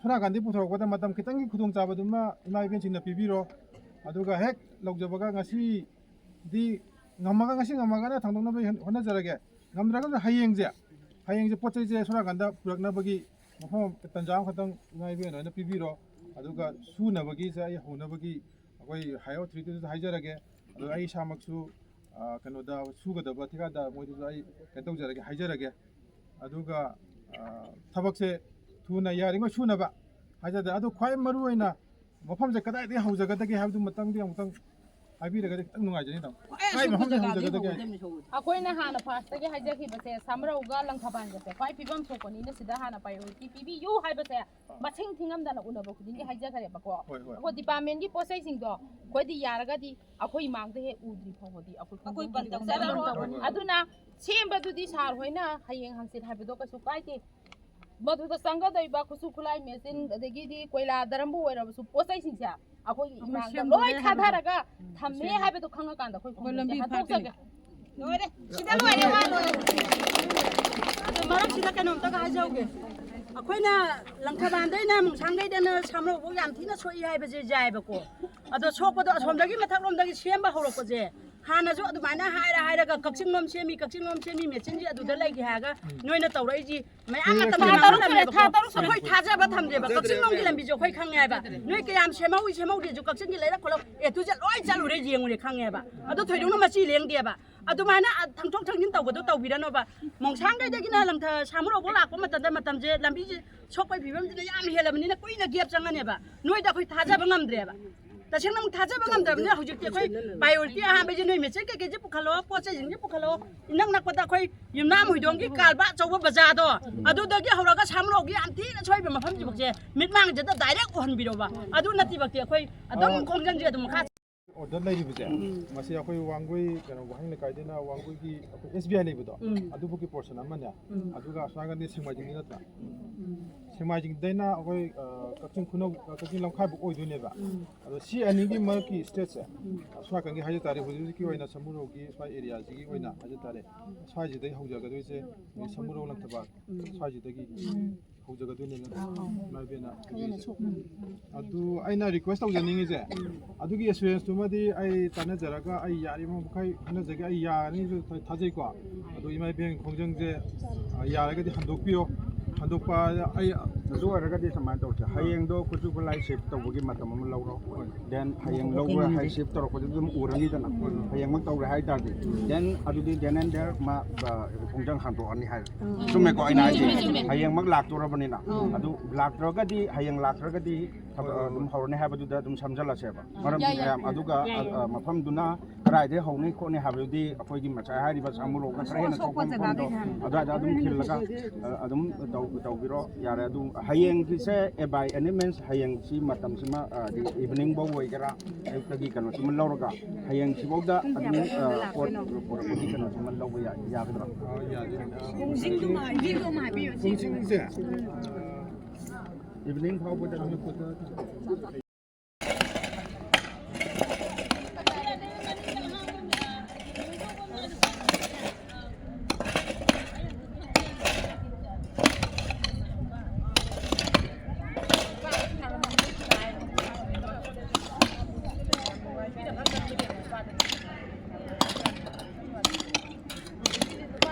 ꯁꯣꯝ ꯅꯥꯀꯟꯗꯒꯤ ꯄꯨꯊꯣꯔꯛꯄꯗ ꯃꯇꯝ ꯈꯤꯇꯪꯒꯤ ꯈꯨꯗꯣꯡꯆꯥꯕꯗꯨꯃ ꯏꯃꯥ ꯏꯕꯦꯟꯁꯤꯡꯅ ꯄꯤꯕꯤꯔꯣ, ꯑꯗꯨꯒ ꯍꯦꯛ ꯂꯧꯖꯕꯒ ꯉꯁꯤꯗꯤ ꯉꯝꯃꯒ, ꯉꯁꯤ ꯉꯝꯃꯒꯅ ꯊꯥꯡꯗꯣꯛꯅꯕ ꯍꯣꯠꯅꯖꯔꯒꯦ, ꯉꯝꯗ꯭ꯔꯒꯁꯨ ꯍꯌꯦꯡꯁꯦ, ꯍꯌꯦꯡꯁꯦ ꯄꯣꯠ ꯆꯩꯁꯦ ꯁꯣꯝ ꯅꯥꯀꯟꯗ ꯄꯨꯔꯛꯅꯕꯒꯤ ꯃꯐꯝ ꯇꯟꯖꯥ ꯑꯃꯈꯛꯇꯪ ꯏꯃꯥ ꯏꯕꯦꯟ ꯍꯣꯏꯅ ꯄꯤꯕꯤꯔꯣ, ꯑꯗꯨꯒ ꯁꯨꯅꯕꯒꯤꯁꯦ ꯑꯩ ꯍꯧꯅꯕꯒꯤ ꯑꯩꯈꯣꯏ higher authorityꯗꯁꯨ ꯍꯥꯏꯖꯔꯒꯦ, ꯑꯗꯨꯒ ꯑꯩ ꯏꯁꯥꯃꯛꯁꯨ, ꯑ, ꯀꯩꯅꯣꯗ ꯁꯨꯒꯗꯕ ꯊꯤꯀꯥꯗꯥꯔ ꯃꯣꯏꯗꯁꯨ ꯑꯩ ꯀꯩꯅꯣ ꯇꯧꯖꯔꯒꯦ, ꯍꯥꯏꯖꯔꯒꯦ꯫ ꯑꯗꯨꯒ, ꯑ, ꯊꯕꯛꯁꯦ ꯊꯨꯅ ꯌꯥꯔꯤꯉꯩ ꯁꯨꯅꯕ ꯍꯥꯏꯖꯗꯦ꯫ ꯑꯗꯨ ꯈ꯭ꯋꯥꯏ ꯃꯔꯨ ꯑꯣꯏꯅ ꯃꯐꯝꯁꯦ ꯀꯗꯥꯏꯗꯒꯤ ꯍꯧꯖꯒꯗꯒꯦ ꯍꯥꯏꯕꯗꯨ ꯃꯇꯪꯗꯤ ꯑꯃꯨꯛꯇꯪ ꯍꯥꯏꯕꯤꯔꯒꯗꯤ ꯈꯤꯇꯪ ꯅꯨꯡꯉꯥꯏꯖꯅꯤ, ꯇꯥꯃꯣ꯫ ꯈ꯭ꯋꯥꯏ ꯀꯥꯏ ꯑꯁꯣꯛꯄ ꯃꯐꯝꯗꯒꯤ ꯖꯒꯥꯗꯒꯤ ꯍꯧꯖꯒꯗꯒꯦ? ꯍꯧꯒꯗꯕꯅꯤ, ꯁꯣꯝꯗ꯫ ꯑꯩꯈꯣꯏꯅ ꯍꯥꯟꯅ firstꯇꯒꯤ ꯍꯥꯏꯖꯈꯤꯕꯁꯦ ꯁꯥꯃꯔꯧꯒ ꯂꯪꯊꯕꯥꯜꯒꯁꯦ ꯈ꯭ꯋꯥꯏ ꯐꯤꯕꯝ ꯁꯣꯛꯄꯅꯤꯅ ꯁꯤꯗ ꯍꯥꯟꯅ priority ꯄꯤꯕꯤꯌꯨ ꯍꯥꯏꯕꯁꯦ ꯃꯁꯤꯡ ꯊꯤꯉꯝꯗꯅ ꯎꯅꯕ ꯈꯨꯗꯤꯡꯒꯤ ꯍꯥꯏꯖꯈꯔꯦꯕꯀꯣ꯫ ꯍꯣꯏ, ꯍꯣꯏ꯫ ꯑꯩꯈꯣꯏ departmentꯀꯤ ꯄꯣꯠ ꯆꯩꯁꯤꯡꯗꯣ ꯑꯩꯈꯣꯏꯗꯤ ꯌꯥꯔꯒꯗꯤ ꯑꯩꯈꯣꯏ ꯏꯃꯥꯡꯗ ꯍꯦꯛ ꯎꯗ꯭ꯔꯤ ꯐꯥꯎꯕꯗꯤ ꯑꯩꯈꯣꯏ ꯑꯩꯈꯣꯏ ꯈꯣꯡꯊꯥꯡ ꯄꯟ ꯇꯧꯖꯔꯔꯣꯏ꯫ ꯇꯧꯖꯔꯔꯣꯏ꯫ ꯑꯗꯨꯅ ꯁꯦꯝꯕꯗꯨꯗꯤ sir ꯍꯣꯏꯅ ꯍꯌꯦꯡ ꯍꯪꯆꯤꯠ ꯍꯥꯏꯕꯗꯣ ꯀꯩꯁꯨ ꯀꯥꯏꯗꯦ꯫ ꯃꯗꯨꯗ ꯆꯪꯒꯗꯧꯔꯤꯕ ꯈꯨꯠꯁꯨ ꯈꯨꯠꯂꯥꯏ ꯃꯦꯆꯤꯟ, ꯑꯗꯒꯤꯗꯤ ꯀꯣꯏꯂꯥ ꯗꯔꯝꯕꯨ ꯑꯣꯏꯔꯕꯁꯨ ꯄꯣꯠ ꯆꯩꯁꯤꯡꯁꯦ ꯑꯩꯈꯣꯏꯒꯤ ꯑꯩꯈꯣꯏ ꯏꯃꯥꯡꯗ ꯁꯦꯝꯗꯣꯔꯦ ꯂꯣꯏ ꯍꯥꯏꯕꯗꯣ꯫ ꯊꯥꯗꯔꯒ ꯊꯝꯃꯦ ꯁꯦꯝ-, ꯍꯥꯏꯕꯗꯣ ꯈꯪꯉꯀꯥꯟꯗ ꯑꯩꯈꯣꯏ ꯑꯩꯈꯣꯏ ꯈꯣꯡꯊꯥꯡꯁꯦ ꯂꯝꯕꯤ ꯐꯥꯠꯀꯅꯤ꯫ ꯍꯟꯗꯣꯛꯆꯒꯦ꯫ ꯂꯣꯏꯔꯦ꯫ ꯁꯤꯗ ꯂꯣꯏꯔꯦ, ꯋꯥ ꯂꯣꯏꯔꯦ꯫ ꯑꯗꯣ ꯃꯔꯛꯁꯤꯗ ꯀꯩꯅꯣꯝꯇꯒ ꯍꯥꯏꯖꯍꯧꯒꯦ꯫ ꯑꯩꯈꯣꯏꯅ ꯂꯪꯊꯕꯥꯜꯗꯩꯅ ꯃꯨꯡꯁꯥꯡꯗꯩꯗꯅ ꯁꯥꯃꯔꯧꯕꯧ ꯌꯥꯝ ꯊꯤꯅ ꯁꯣꯛꯏ ꯍꯥꯏꯕꯁꯦ ꯌꯥꯏꯑꯕꯀꯣ꯫ ꯑꯗꯣ ꯁꯣꯛꯄꯗꯣ ꯑꯁꯣꯝꯗꯒꯤ ꯃꯊꯛꯂꯣꯝꯗꯒꯤ ꯁꯦꯝꯕ ꯍꯧꯔꯛꯄꯁꯦ ꯍꯥꯟꯅꯁꯨ ꯑꯗꯨꯃꯥꯏꯅ ꯍꯥꯏꯔ ꯍꯥꯏꯔꯒ ꯀꯛꯆꯤꯡꯂꯣꯝ ꯁꯦꯝꯃꯤ, ꯀꯛꯆꯤꯡꯂꯣꯝ ꯁꯦꯝꯃꯤ, ꯃꯦꯆꯤꯟꯁꯦ ꯑꯗꯨꯗ ꯂꯩꯒꯦ ꯍꯥꯏꯔꯒ ꯅꯣꯏꯅ ꯇꯧꯔꯛꯏꯁꯤ ꯃꯌꯥꯝ ꯃꯇꯝ ꯊꯥ ꯇꯔꯨꯛ ꯁꯨꯔꯦ, ꯊꯥ ꯇꯔꯨꯛ ꯁꯨꯔꯦ꯫ ꯑꯩꯈꯣꯏ ꯊꯥꯖꯕ ꯊꯝꯗꯦꯕ, ꯀꯛꯆꯤꯡꯂꯣꯝꯒꯤ ꯂꯝꯕꯤꯁꯦ ꯑꯩꯈꯣꯏ ꯈꯪꯉꯦ ꯍꯥꯏꯕ꯫ ꯅꯣꯏ ꯀꯌꯥꯝ ꯁꯦꯝꯍꯧꯏ ꯁꯦꯝꯍꯧꯗꯦꯁꯨ ꯀꯛꯆꯤꯡꯒꯤ ꯂꯩꯔꯛ ꯈꯨꯜꯂꯛ A to Z ꯂꯣꯏ ꯆꯠꯂꯨꯔꯦ, ꯌꯦꯡꯉꯨꯔꯦ, ꯈꯪꯉꯦꯕ꯫ ꯑꯗꯣ ꯊꯣꯏꯗꯣꯛꯅ ꯃꯆꯤ ꯂꯦꯡꯗꯦꯕ꯫ ꯑꯗꯨꯃꯥꯏꯅ, ꯑ, ꯊꯪꯊꯣꯛ ꯊꯪꯖꯤꯟ ꯇꯧꯕꯗꯣ ꯇꯧꯕꯤꯔꯅꯣꯕ꯫ ꯃꯣꯡꯁꯥꯡꯒꯩꯗꯒꯤꯅ ꯂꯪꯊ ꯁꯥꯃꯨꯔꯧꯕꯧ ꯂꯥꯛꯄ ꯃꯇꯝꯗ ꯃꯇꯝꯁꯦ ꯂꯝꯕꯤꯁꯦ ꯁꯣꯛꯄꯒꯤ ꯐꯤꯕꯝꯁꯤꯅ ꯌꯥꯝ ꯍꯦꯜꯂꯕꯅꯤꯅ ꯀꯨꯏꯅ gap ꯆꯪꯉꯅꯦꯕ꯫ ꯅꯣꯏꯗ ꯑꯩꯈꯣꯏ ꯊꯥꯖꯕ ꯉꯝꯗ꯭ꯔꯦꯕ꯫ ꯇꯁꯦꯡꯅ ꯑꯃꯨꯛ ꯊꯥꯖꯕ ꯉꯝꯗ꯭ꯔꯕꯅꯤꯅ ꯍꯧꯖꯤꯛꯇꯤ ꯑꯩꯈꯣꯏ priority ꯑꯍꯥꯟꯕꯁꯦ ꯅꯣꯏ ꯃꯦꯆꯤꯟ ꯀꯩꯀꯩꯁꯦ ꯄꯨꯈꯠꯂꯣ, ꯄꯣꯠ ꯆꯩꯁꯤꯡꯁꯦ ꯄꯨꯈꯠꯂꯣ꯫ ꯏꯅꯛ ꯅꯛꯄꯗ ꯑꯩꯈꯣꯏ ꯌꯨꯝꯅꯥꯝ ꯍꯨꯏꯗꯣꯡꯒꯤ ꯀꯥꯔꯕꯥꯔ ꯑꯆꯧꯕ ꯕꯖꯥꯔꯗꯣ, ꯑꯗꯨꯗꯒꯤ ꯍꯧꯔꯒ ꯁꯥꯃꯨꯔꯧꯒꯤ ꯌꯥꯝ ꯊꯤꯅ ꯁꯣꯏꯕ ꯃꯐꯝꯁꯤꯐꯥꯎꯁꯦ ꯃꯤꯠꯃꯥꯡꯁꯤꯗ direct ꯎꯍꯟꯕꯤꯔꯣꯕ꯫ ꯑꯗꯨ ꯅꯠꯇꯤꯕꯛꯇꯤ ꯑꯩꯈꯣꯏ ꯑꯗꯨꯝ ꯈꯣꯡꯖꯪꯁꯦ ꯑꯗꯨꯝ ꯃꯈꯥ ꯑꯣꯔꯗꯔ ꯂꯩꯔꯤꯕꯁꯦ, ꯎꯝ꯫ ꯃꯁꯤ ꯑꯩꯈꯣꯏ ꯋꯥꯡꯒꯣꯏ, ꯀꯩꯅꯣ, ꯋꯥꯍꯦꯡ ꯂꯩꯀꯥꯏꯗꯩꯅ ꯋꯥꯡꯒꯣꯏꯒꯤ ꯑꯩꯈꯣꯏ ꯑꯦꯁ ꯕꯤ ꯑꯥꯏ ꯂꯩꯕꯗꯣ, ꯎꯝ꯫ ꯑꯗꯨꯕꯨꯛꯀꯤ ꯄꯣꯔꯁꯟ ꯑꯃꯅꯦ, ꯎꯝ꯫ ꯑꯗꯨꯒ ꯑꯁꯣꯝ ꯅꯥꯀꯟꯗꯤ ꯁꯦꯡꯃꯥꯏꯖꯤꯡꯗꯤ ꯅꯠꯇ꯭ꯔꯥ? ꯎꯝ꯫ ꯁꯦꯡꯃꯥꯏꯖꯤꯡꯗꯩꯅ ꯑꯩꯈꯣꯏ, ꯑ, ꯀꯛꯆꯤꯡ ꯈꯨꯅꯧ, ꯑ, ꯀꯛꯆꯤꯡ ꯂꯝꯈꯥꯏꯕꯨꯛ ꯑꯣꯏꯗꯣꯏꯅꯦꯕ꯫ ꯎꯝ꯫ ꯑꯗꯣ ꯁꯤ ꯑꯅꯤꯒꯤ ꯃꯔꯛꯀꯤ ꯁ꯭ꯇꯦꯠꯁꯦ, ꯎꯝ꯫ ꯑꯁꯣꯝ ꯅꯥꯀꯟꯒꯤ ꯍꯥꯏꯖ ꯇꯥꯔꯦ, ꯍꯧꯖꯤꯛ ꯍꯧꯖꯤꯛꯀꯤ ꯑꯣꯏꯅ ꯁꯃꯨꯔꯧꯒꯤ ꯁ꯭ꯋꯥꯏ ꯑꯦꯔꯤꯌꯥꯁꯤꯒꯤ ꯑꯣꯏꯅ ꯍꯥꯏꯖ ꯇꯥꯔꯦ, ꯁ꯭ꯋꯥꯏꯁꯤꯗꯩ ꯍꯧꯖꯒꯗꯣꯏꯁꯦ, ꯅꯣꯏ ꯁꯃꯨꯔꯧ ꯂꯪꯊꯕꯥꯜ ꯎꯝ꯫ ꯁ꯭ꯋꯥꯏꯁꯤꯗꯒꯤ ꯎꯝ꯫ ꯍꯧꯖꯒꯗꯣꯏꯅꯦꯅ ꯑꯥ꯫ ꯏꯃꯥ ꯏꯕꯦꯟꯅ ꯍꯥꯏꯕꯤꯔꯤꯁꯦ꯫ ꯎꯝ꯫ ꯑꯗꯨ ꯑꯩꯅ ꯔꯤꯀ꯭ꯋꯦꯁ ꯇꯧꯖꯅꯤꯡꯉꯤꯁꯦ, ꯎꯝ꯫ ꯑꯗꯨꯒꯤ ꯑꯦꯁꯨꯔꯦꯟꯁꯇꯨꯃꯗꯤ ꯑꯩ ꯇꯥꯟꯅꯖꯔꯒ ꯑꯩ ꯌꯥꯔꯤꯕ ꯃꯈꯩ ꯍꯣꯠꯅꯖꯒꯦ꯫ ꯑꯩ ꯌꯥꯔꯅꯤꯁꯨ ꯊꯥ-, ꯊꯥꯖꯩꯀꯣ꯫ ꯑꯗꯣ ꯏꯃꯥ ꯏꯕꯦꯟ ꯈꯣꯡꯖꯪꯁꯦ, ꯑ, ꯌꯥꯔꯒꯗꯤ ꯍꯟꯗꯣꯛꯄꯤꯌꯣ꯫ ꯍꯟꯗꯣꯛꯄ ꯑꯩ ꯑꯗꯨ ꯑꯣꯏꯔꯒꯗꯤ ꯁꯨꯃꯥꯏꯅ ꯇꯧꯁꯦ꯫ ꯍꯌꯦꯡꯗꯣ ꯈꯨꯠꯁꯨ ꯈꯨꯠꯂꯥꯏ ꯁꯤꯐ ꯇꯧꯕꯒꯤ ꯃꯇꯝ ꯑꯃ ꯂꯧꯔꯣ꯫ ꯍꯣꯏ꯫ Then ꯍꯌꯦꯡ ꯂꯧꯕ ꯍꯥꯏ ꯁꯤꯐ ꯇꯧꯔꯛꯄꯗꯨ ꯑꯗꯨꯝ ꯎꯔꯅꯤꯗꯅ꯫ ꯍꯣꯏ꯫ ꯍꯌꯦꯡꯃꯛ ꯇꯧꯔꯦ ꯍꯥꯏ ꯇꯥꯔꯗꯤ꯫ Then ꯑꯗꯨꯗꯤ then and there ꯃꯥ, ꯑ, ꯈꯣꯡꯖꯪ ꯍꯟꯗꯣꯛꯑꯅꯤ ꯍꯥꯏꯔꯦ꯫ ꯎꯝ꯫ ꯆꯨꯝꯃꯦꯀꯣ ꯑꯩꯅ ꯍꯥꯏꯁꯦ? ꯆꯨꯝꯃꯦ, ꯆꯨꯝꯃꯦ꯫ ꯍꯌꯦꯡꯃꯛ ꯂꯥꯛꯇꯣꯔꯕꯅꯤꯅ꯫ ꯎꯝ꯫ ꯑꯗꯨ ꯂꯥꯛꯇ꯭ꯔꯒꯗꯤ, ꯍꯌꯦꯡ ꯂꯥꯛꯇ꯭ꯔꯒꯗꯤ ꯊꯕꯛ, ꯍꯣꯏ, ꯍꯣꯏ, ꯑꯗꯨꯝ ꯍꯣꯏ꯫ ꯍꯧꯔꯅꯤ ꯍꯥꯏꯕꯗꯨꯗ ꯑꯗꯨꯝ ꯁꯝꯖꯜꯂꯁꯦꯕ꯫ ꯃꯔꯝꯗꯤ ꯌꯥꯏ, ꯌꯥꯏ꯫ ꯃꯌꯥꯝ ꯑꯗꯨꯒ, ꯌꯥꯏ, ꯌꯥꯏ꯫ ꯑ, ꯑ, ꯃꯐꯝꯗꯨꯅ ꯀꯗꯥꯏꯗꯩ ꯍꯧꯅꯤ ꯈꯣꯠꯅꯤ ꯍꯥꯏꯕꯗꯨꯗꯤ ꯑꯩꯈꯣꯏꯒꯤ ꯉꯁꯥꯏ ꯍꯥꯏꯔꯤꯕ ꯁꯥꯃꯨꯔꯣꯛꯅ ꯈꯔ ꯍꯦꯟꯅ ꯁꯣꯛꯄ ꯁꯣꯛꯄ ꯃꯐꯝꯗꯣ ꯖꯒꯥꯗꯩꯅꯦ ꯍꯥꯏꯕ꯫ ꯑꯗꯨꯋꯥꯏꯗ ꯑꯗꯨꯝ ꯈꯤꯜꯂꯒ, ꯑ, ꯑꯗꯨꯝ ꯇꯧ-, ꯇꯧꯕꯤꯔꯣ꯫ ꯌꯥꯔꯦ, ꯑꯗꯨ ꯍꯌꯦꯡꯒꯤꯁꯦ, ꯑꯦ, by any means ꯍꯌꯦꯡꯁꯤ ꯃꯇꯝꯁꯤꯃ, ꯑ, ꯗꯤ evening ꯐꯥꯎ ꯑꯣꯏꯒꯦꯔꯥ, ꯑꯌꯨꯛꯇꯒꯤ ꯀꯩꯅꯣꯁꯤꯃ ꯂꯧꯔꯒ ꯍꯌꯦꯡꯁꯤꯐꯥꯎꯗ ꯄꯨꯡ ꯑꯗꯨꯝ, ꯀꯌꯥꯃꯨꯛ ꯑ, ꯄꯣꯠ ꯂꯥꯛꯇꯣꯏꯅꯣ? ꯄꯨꯔꯛꯄꯒꯤ ꯀꯩꯅꯣꯁꯤꯃ ꯂꯧꯕ ꯌꯥ-, ꯌꯥꯒꯗ꯭ꯔꯥ? ꯑ, ꯌꯥꯅꯤ꯫ ꯄꯨꯡꯁꯤꯡꯗꯨꯃ, ꯄꯨꯡꯁꯤꯡꯗꯨꯃ ꯍꯥꯏꯕꯤꯌꯨ, ꯏꯆꯦ꯫ ꯄꯨꯡꯁꯤꯡꯁꯦ, ꯎꯝ꯫ Evening ꯐꯥꯎꯕꯗ ꯑꯗꯨꯝ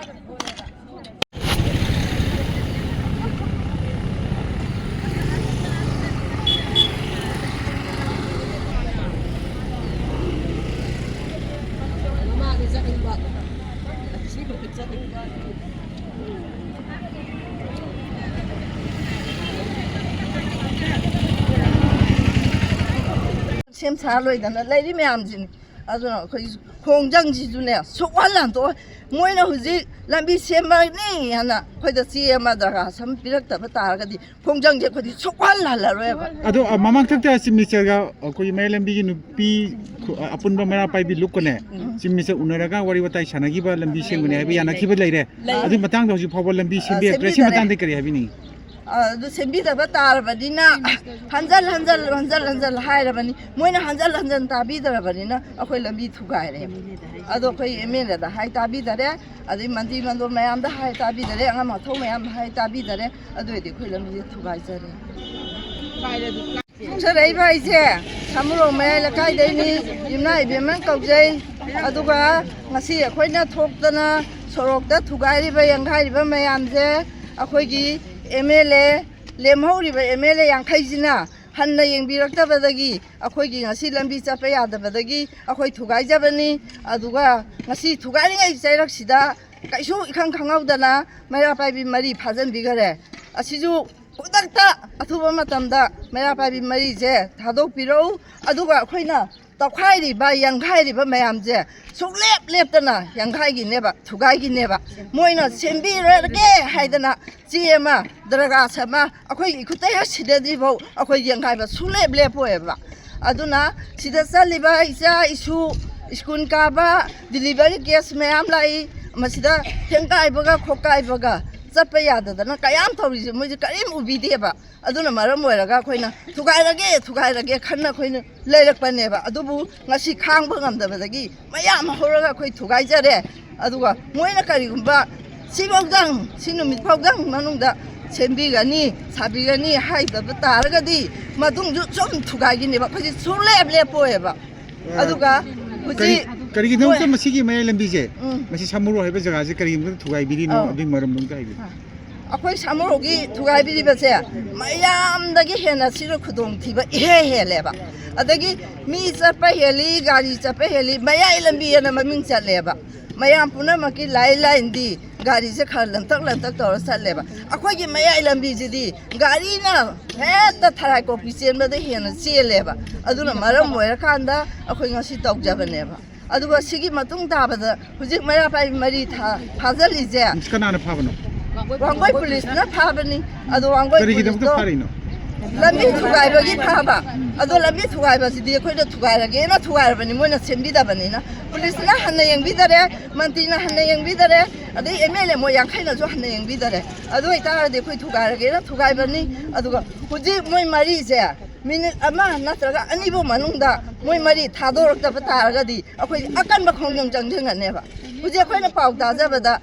ꯁꯦꯝ ꯁꯥ ꯂꯣꯏꯗꯅ ꯂꯩꯔꯤ ꯃꯌꯥꯝꯁꯤꯅꯤ꯫ ꯑꯗꯨꯅ ꯑꯩꯈꯣꯏ ꯈꯣꯡꯖꯪꯁꯤꯁꯨꯅꯦ ꯁꯨꯛꯍꯜ ꯍꯟꯗꯣꯛꯑꯣꯏ꯫ ꯃꯣꯏꯅ ꯍꯧꯖꯤꯛ ꯂꯝꯕꯤ ꯁꯦꯝꯃꯅꯤ ꯍꯥꯏꯅ ꯑꯩꯈꯣꯏꯗ ꯆꯦ ꯑꯃ ꯗꯔꯈꯥꯁ ꯑꯃ ꯄꯤꯔꯛꯇꯕ ꯇꯥꯔꯒꯗꯤ ꯈꯣꯡꯖꯪꯁꯦ ꯑꯩꯈꯣꯏꯗꯤ ꯁꯨꯛꯍꯜ ꯍꯜꯂꯔꯣꯏꯕ꯫ ꯑꯗꯣ, ꯑ, ꯃꯃꯥꯡ ꯊꯛꯇ ꯆꯤꯞ ꯃꯤꯅꯤꯁꯇꯔꯒ ꯑꯩꯈꯣꯏꯒꯤ ꯃꯌꯥꯏ ꯂꯝꯕꯤꯒꯤ ꯅꯨꯄꯤ ꯈꯨ-, ꯑ, ꯑꯄꯨꯟꯕ ꯃꯩꯔꯥ ꯄꯥꯏꯕꯤ ꯂꯨꯞꯀꯅꯦ, ꯎꯝ꯫ ꯆꯤꯞ ꯃꯤꯅꯤꯁꯇꯔ ꯎꯅꯔꯒ ꯋꯥꯔꯤ ꯋꯥꯇꯥꯏ ꯁꯥꯟꯅꯈꯤꯕ, ꯂꯝꯕꯤ ꯁꯦꯝꯒꯅꯤ ꯍꯥꯏꯕ ꯌꯥꯅꯈꯤꯕ ꯂꯩꯔꯦ꯫ ꯂꯩ꯫ ꯑꯗꯨꯒꯤ ꯃꯇꯥꯡꯗ ꯍꯧꯖꯤꯛ ꯐꯥꯎꯕ ꯂꯝꯕꯤ ꯑ, ꯁꯦꯝꯕꯤꯔꯛꯇ꯭ꯔꯦ꯫ ꯁꯤ ꯁꯦꯝꯕꯤꯗꯔꯦ꯫ ꯃꯇꯥꯡꯗ ꯀꯔꯤ ꯍꯥꯏꯕꯤꯅꯤꯡꯉꯤ? ꯑ, ꯑꯗꯨ ꯁꯦꯝꯕꯤꯗꯕ ꯇꯥꯔꯕꯅꯤꯅ ꯍꯟꯖꯜ ꯍꯟꯖꯜ, ꯍꯟꯖꯜ ꯍꯟꯖꯜ ꯍꯥꯏꯔꯕꯅꯤ꯫ ꯃꯣꯏꯅ ꯍꯟꯖꯜ ꯍꯟꯖꯜ ꯇꯥꯕꯤꯗ꯭ꯔꯕꯅꯤꯅ ꯑꯩꯈꯣꯏ ꯂꯝꯕꯤ ꯊꯨꯒꯥꯏꯔꯦ꯫ ꯑꯗꯣ ꯑꯩꯈꯣꯏ ꯑꯦꯝ ꯑꯦꯜ ꯑꯦꯗ ꯍꯥꯏ ꯇꯥꯕꯤꯗꯔꯦ, ꯑꯗꯩ ꯃꯟꯇ꯭ꯔꯤ ꯃꯟꯗꯣꯟ ꯃꯌꯥꯝꯗ ꯍꯥꯏ ꯇꯥꯕꯤꯗꯔꯦ, ꯑꯉꯝ ꯑꯊꯧ ꯃꯌꯥꯝꯗ ꯍꯥꯏ ꯇꯥꯕꯤꯗꯔꯦ꯫ ꯑꯗꯨ ꯑꯣꯏꯔꯗꯤ ꯑꯩꯈꯣꯏ ꯂꯝꯕꯤꯁꯦ ꯊꯨꯒꯥꯏꯖꯔꯦ꯫ ꯈꯣꯡꯁꯥꯔꯛꯏꯕ ꯑꯩꯁꯦ ꯁꯥꯃꯨꯔꯣꯛ ꯃꯌꯥꯏ ꯂꯩꯀꯥꯏꯗꯩꯅꯤ, ꯌꯨꯝꯅꯥꯝ ꯏꯕꯦꯝꯃ ꯀꯧꯖꯩ꯫ ꯑꯗꯨꯒ ꯉꯁꯤ ꯑꯩꯈꯣꯏꯅ ꯊꯣꯛꯇꯅ ꯁꯣꯔꯣꯛꯇ ꯊꯨꯒꯥꯏꯔꯤꯕ, ꯌꯩꯈꯥꯏꯔꯤꯕ ꯃꯌꯥꯝꯁꯦ ꯑꯩꯈꯣꯏꯒꯤ ꯑꯦꯝ ꯑꯦꯜ ꯑꯦ, ꯂꯦꯝꯍꯧꯔꯤꯕ ꯑꯦꯝ ꯑꯦꯜ ꯑꯦ ꯌꯥꯡꯈꯩꯁꯤꯅ ꯍꯟꯅ ꯌꯦꯡꯕꯤꯔꯛꯇꯕꯗꯒꯤ ꯑꯩꯈꯣꯏꯒꯤ ꯉꯁꯤ ꯂꯝꯕꯤ ꯆꯠꯄ ꯌꯥꯗꯕꯗꯒꯤ ꯑꯩꯈꯣꯏ ꯊꯨꯒꯥꯏꯖꯕꯅꯤ꯫ ꯑꯗꯨꯒ ꯉꯁꯤ ꯊꯨꯒꯥꯏꯔꯤꯉꯩ ꯆꯩꯔꯛꯁꯤꯗ ꯀꯩꯁꯨ ꯏꯈꯪ ꯈꯪꯍꯧꯗꯅ ꯃꯩꯔꯥ ꯄꯥꯏꯕꯤ ꯃꯔꯤ ꯐꯥꯖꯤꯟꯕꯤꯈꯔꯦ꯫ ꯑꯁꯤꯁꯨ ꯈꯨꯗꯛꯇ ꯑꯊꯨꯕ ꯃꯇꯝꯗ ꯃꯩꯔꯥ ꯄꯥꯏꯕꯤ ꯃꯔꯤꯁꯦ ꯊꯥꯗꯣꯛꯄꯤꯔꯛꯎ꯫ ꯑꯗꯨꯒ ꯑꯩꯈꯣꯏꯅ ꯇꯧꯈꯥꯏꯔꯤꯕ, ꯌꯩꯈꯥꯏꯔꯤꯕ ꯃꯌꯥꯝꯁꯦ ꯁꯨꯡꯂꯦꯞ ꯂꯦꯞꯇꯅ ꯌꯩꯈꯥꯏꯈꯤꯅꯦꯕ, ꯊꯨꯒꯥꯏꯈꯤꯅꯦꯕ꯫ ꯃꯣꯏꯅ ꯁꯦꯝꯕꯤꯔꯒꯦ ꯍꯥꯏꯗꯅ ꯆꯦ ꯑꯃ, ꯗꯔꯈꯥꯁ ꯑꯃ ꯑꯩꯈꯣꯏꯒꯤ ꯏꯈꯨꯠꯇ ꯍꯦꯛ ꯁꯤꯗꯗ꯭ꯔꯤꯐꯥꯎ ꯑꯩꯈꯣꯏ ꯌꯩꯈꯥꯏꯕ ꯁꯨꯡꯂꯦꯞ ꯂꯦꯞꯄꯣꯏꯕ꯫ ꯑꯗꯨꯅ ꯁꯤꯗ ꯆꯠꯂꯤꯕ ꯏꯆꯥ ꯏꯁꯨ, ꯁ꯭ꯀꯨꯜ ꯀꯥꯕ, ꯗꯤꯂꯤꯚꯔꯤ ꯀꯦꯁ ꯃꯌꯥꯝ ꯂꯥꯛꯏ, ꯃꯁꯤꯗ ꯊꯦꯡꯒꯥꯏꯕꯒ ꯈꯣꯠꯀꯥꯏꯕꯒ ꯆꯠꯄ ꯌꯥꯗꯗꯅ ꯀꯌꯥꯝ ꯇꯧꯔꯤꯁꯦ ꯃꯣꯏꯁꯦ ꯀꯔꯤꯝ ꯎꯕꯤꯗꯦꯕ꯫ ꯑꯗꯨꯅ ꯃꯔꯝ ꯑꯣꯏꯔꯒ ꯑꯩꯈꯣꯏꯅ ꯊꯨꯒꯥꯏꯔꯒꯦ, ꯊꯨꯒꯥꯏꯔꯒꯦ ꯈꯟꯅ ꯑꯩꯈꯣꯏꯅ ꯂꯩꯔꯛꯄꯅꯦꯕ꯫ ꯑꯗꯨꯕꯨ ꯉꯁꯤ ꯈꯥꯡꯕ ꯉꯝꯗꯕꯗꯒꯤ ꯃꯌꯥꯝ ꯍꯧꯔꯒ ꯑꯩꯈꯣꯏ ꯊꯨꯒꯥꯏꯖꯔꯦ꯫ ꯑꯗꯨꯒ ꯃꯣꯏꯅ ꯀꯔꯤꯒꯨꯝꯕ ꯁꯤꯐꯥꯎꯗꯪ, ꯁꯤ ꯅꯨꯃꯤꯠ ꯐꯥꯎꯗꯪ ꯃꯅꯨꯡꯗ ꯁꯦꯝꯕꯤꯒꯅꯤ, ꯁꯥꯕꯤꯒꯅꯤ ꯍꯥꯏꯗꯕ ꯇꯥꯔꯒꯗꯤ ꯃꯇꯨꯡꯁꯨ ꯁꯨꯝ ꯊꯨꯒꯥꯏꯈꯤꯅꯦꯕ꯫ ꯑꯩꯈꯣꯏꯁꯦ ꯁꯨꯡꯂꯦꯞ ꯂꯦꯞꯄꯣꯏꯕ꯫ ꯑꯗꯨꯒ ꯀꯔꯤ, ꯍꯧꯖꯤꯛ ꯀꯔꯤꯒꯤꯗꯃꯛꯇ ꯃꯣꯏ ꯃꯁꯤꯒꯤ ꯃꯌꯥꯏ ꯂꯝꯕꯤꯁꯦ, ꯎꯝ꯫ ꯃꯁꯤ ꯁꯥꯃꯨꯔꯣꯛ ꯍꯥꯏꯕ ꯖꯒꯥꯁꯦ ꯀꯔꯤꯒꯤꯗꯃꯛꯇ ꯊꯨꯒꯥꯏꯕꯤꯔꯤꯅꯣ? ꯑꯥ꯫ ꯑꯗꯨꯒꯤ ꯃꯔꯝꯗꯣ ꯑꯝꯇ ꯍꯥꯏꯕꯤꯌꯨ꯫ ꯑꯩꯈꯣꯏ ꯁꯥꯃꯨꯔꯣꯛꯀꯤ ꯊꯨꯒꯥꯏꯕꯤꯔꯤꯕꯁꯦ ꯃꯌꯥꯝꯗꯒꯤ ꯍꯦꯟꯅ ꯁꯤꯅ ꯈꯨꯗꯣꯡꯊꯤꯕ ꯏꯍꯦ ꯍꯦꯜꯂꯦꯕ꯫ ꯑꯗꯒꯤ ꯃꯤ ꯆꯠꯄ ꯍꯦꯜꯂꯤ, ꯒꯥꯔꯤ ꯆꯠꯄ ꯍꯦꯜꯂꯤ, ꯃꯌꯥꯏ ꯂꯝꯕꯤ ꯑꯅ ꯃꯃꯤꯡ ꯆꯠꯂꯦꯕ꯫ ꯃꯌꯥꯝ ꯄꯨꯝꯅꯃꯛꯀꯤ ꯂꯥꯏꯟ ꯂꯥꯏꯟꯗꯤ ꯒꯥꯔꯤꯁꯦ ꯈꯔ ꯂꯟꯇꯛ ꯂꯟꯇꯛ ꯇꯧꯔ ꯆꯠꯂꯦꯕ꯫ ꯑꯩꯈꯣꯏꯒꯤ ꯃꯌꯥꯏ ꯂꯝꯕꯤꯁꯤꯗꯤ ꯒꯥꯔꯤꯅ ꯍꯦꯛꯇ ꯊꯔꯥꯏ ꯀꯣꯛꯄꯤ ꯆꯦꯟꯕꯗ ꯍꯦꯟꯅ ꯆꯦꯜꯂꯦꯕ꯫ ꯑꯗꯨꯅ ꯃꯔꯝ ꯑꯣꯏꯔꯀꯥꯟꯗ ꯑꯩꯈꯣꯏ ꯉꯁꯤ ꯇꯧꯖꯕꯅꯦꯕ꯫ ꯑꯗꯨꯒ ꯁꯤꯒꯤ ꯃꯇꯨꯡ ꯇꯥꯕꯗ ꯍꯧꯖꯤꯛ ꯃꯩꯔꯥ ꯄꯥꯏꯕꯤ ꯃꯔꯤ ꯊꯥ ꯐꯥꯖꯤꯜꯂꯤꯁꯦ ꯀꯅꯥꯅ ꯐꯥꯕꯅꯣ? ꯋꯥꯡꯒꯣꯏ ꯄꯨꯂꯤꯁꯅ ꯐꯥꯕꯅꯤ꯫ ꯑꯗꯣ ꯋꯥꯡꯒꯣꯏ ꯀꯔꯤꯒꯤꯗꯃꯛꯇ ꯄꯨꯂꯤꯁꯇꯣ ꯐꯥꯔꯤꯅꯣ? ꯂꯝꯕꯤ ꯊꯨꯒꯥꯏꯕꯒꯤ ꯐꯥꯕ꯫ ꯑꯗꯣ ꯂꯝꯕꯤ ꯊꯨꯒꯥꯏꯕꯁꯤꯗꯤ ꯑꯩꯈꯣꯏꯅ ꯊꯨꯒꯥꯏꯔꯒꯦꯅ ꯊꯨꯒꯥꯏꯔꯕꯅꯤ, ꯃꯣꯏꯅ ꯁꯦꯝꯕꯤꯗꯕꯅꯤꯅ꯫ ꯄꯨꯂꯤꯁꯅ ꯍꯟꯅ ꯌꯦꯡꯕꯤꯗꯔꯦ, ꯃꯟꯇ꯭ꯔꯤꯅ ꯍꯟꯅ ꯌꯦꯡꯕꯤꯗꯔꯦ, ꯑꯗꯩ ꯑꯦꯝ ꯑꯦꯜ ꯑꯦ ꯃꯣꯏ ꯌꯥꯡꯈꯩꯅꯁꯨ ꯍꯟꯅ ꯌꯦꯡꯕꯤꯗꯔꯦ꯫ ꯑꯗꯨ ꯑꯣꯏꯇꯥꯔꯗꯤ ꯑꯩꯈꯣꯏ ꯊꯨꯒꯥꯏꯔꯒꯦꯅ ꯊꯨꯒꯥꯏꯕꯅꯤ꯫ ꯑꯗꯨꯒ ꯍꯧꯖꯤꯛ ꯃꯣꯏ ꯃꯔꯤꯁꯦ ꯃꯤꯅꯤꯠ ꯑꯃ ꯅꯠꯇ꯭ꯔꯒ ꯑꯅꯤꯕꯨ ꯃꯅꯨꯡꯗ ꯃꯣꯏ ꯃꯔꯤ ꯊꯥꯗꯣꯔꯛꯇꯕ ꯇꯥꯔꯒꯗꯤ ꯑꯩꯈꯣꯏ ꯑꯀꯟꯕ ꯈꯣꯡꯖꯪ ꯆꯪꯁꯤꯟꯒꯅꯦꯕ꯫ ꯍꯧꯖꯤꯛ ꯑꯩꯈꯣꯏꯅ ꯄꯥꯎ ꯇꯥꯖꯕꯗ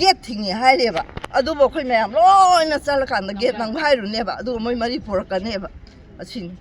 ꯒꯦꯠ ꯊꯤꯡꯉꯤ ꯍꯥꯏꯔꯦꯕ꯫ ꯑꯗꯨꯕꯨ ꯑꯩꯈꯣꯏ ꯃꯌꯥꯝ ꯂꯣꯏꯅ ꯆꯠꯂꯀꯥꯟꯗ ꯒꯦꯠ ꯅꯪꯒꯥꯏꯔꯨꯅꯦꯕ꯫ ꯑꯗꯨꯒ ꯃꯣꯏ ꯃꯔꯤ ꯄꯨꯔꯛꯀꯅꯦꯕ꯫ ꯑꯁꯤꯅꯤ꯫